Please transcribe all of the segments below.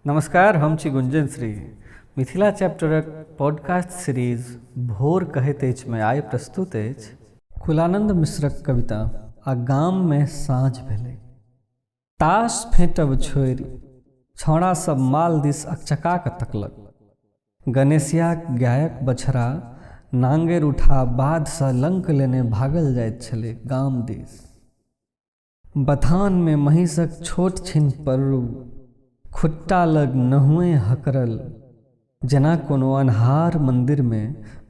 नमस्कार, हम छी गुंजन श्री। मिथिला चैप्टरक पॉडकास्ट सीरीज भोर कहैत अछि मे आइ प्रस्तुत अछि कुलानंद मिश्रक कविता आ गाममे साँझ भेलै। ताश फेंटब छोड़ि छौंड़ा सब माल दिस अकचका कऽ तकलक। गणेशियाक गायक बछड़ा नांगरि उठा बाधसँ लंक लेने भागल जाइत छलै गाम दिस। बथानमे महींसक छोट छिन पड़रू खुट्टा लग नहुएँ हकरल जेना कोनो अन्हार मन्दिरमे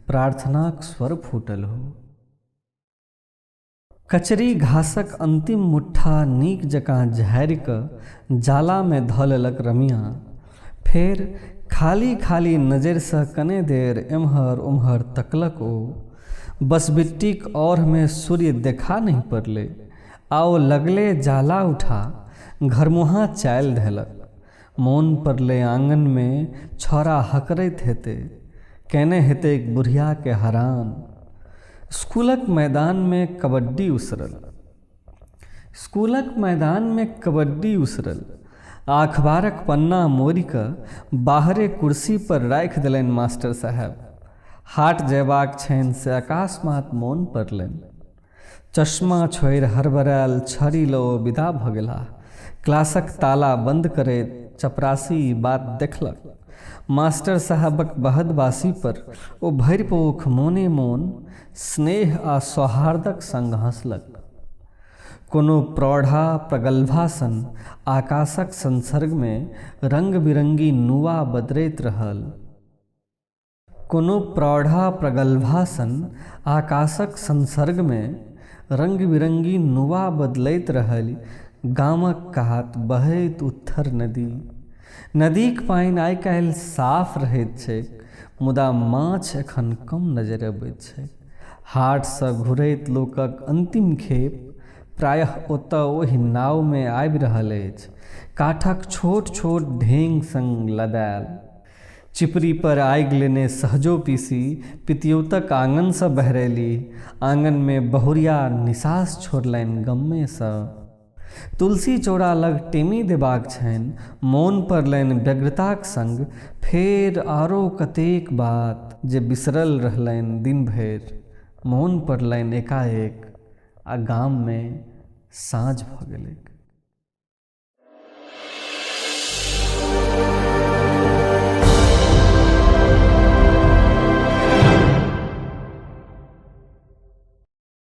प्रार्थनाक स्वर फूटल हो। कचरी घासक अन्तिम मुट्ठा नीक जकाँ झाड़ि कऽ जालामे धऽ लेलक रमिया। फेर खाली-खाली नजरिसँ कने देर एम्हर-ओम्हर तकलक ओ। बँसबिट्टीक औढ़मे सूर्य देखा नहि पड़लै आ ओ लगले जाला उठा घरमुहाँ चालि धेलक। मोन पड़लै आङनमे छौड़ा हकरैत हेतै, कयने हेतैक बुढ़ियाकेँ हरान। स्कूलक मैदानमे कबड्डी उसरल। स्कूलक मैदानमे कबड्डी उसरल आ अखबारक पन्ना मोड़ि कऽ बाहरे कुर्सी पर राखि देलनि मास्टर साहेब। हाट जयबाक छनि से अकस्मात मोन पड़लनि। चश्मा छोड़ि हड़बड़ायल छड़ी लऽ ओ विदा भऽ गेलाह। क्लासक ताला बन्द करैत चपरासी ई बात देखलक। मास्टर साहेबक बहदबासी पर ओ भरि पोख मोने-मोन स्नेह आ सौहार्दक संग हँसलक। कोनो प्रौढ़ा प्रगल्भा सन आकाशक संसर्गमे रंग-बिरंगी नुआ बदरैत रहल। कोनो प्रौढ़ा प्रगल्भा सन आकाशक संसर्गमे रंग-बिरंगी नुआ बदलैत रहलि गामक कात बहैत उत्थर नदी। नदीक पानि आइ-काल्हि साफ रहैत छैक मुदा माछ एखन कम नजरि अबैत छैक। हाटसँ घुरैत लोकक अन्तिम खेप प्रायः ओतऽ ओहि नावमे आबि रहल अछि, काठक छोट-छोट ढेङ संग लदायल। चिपरी पर आगि लेने सहजो पीसी पितियौतक आङनसँ बहरयली। आङनमे बहुरिया निसास छोड़लनि गम्मेसँ। तुलसी चौरा लग टेमी देबाक छनि। मोन पड़लनि व्यग्रताक संग फेर आरो कतेक बात जे बिसरल रहलनि दिन भरि। मोन पड़लनि एकाएक आ गाममे साँझ भऽ गेलैक।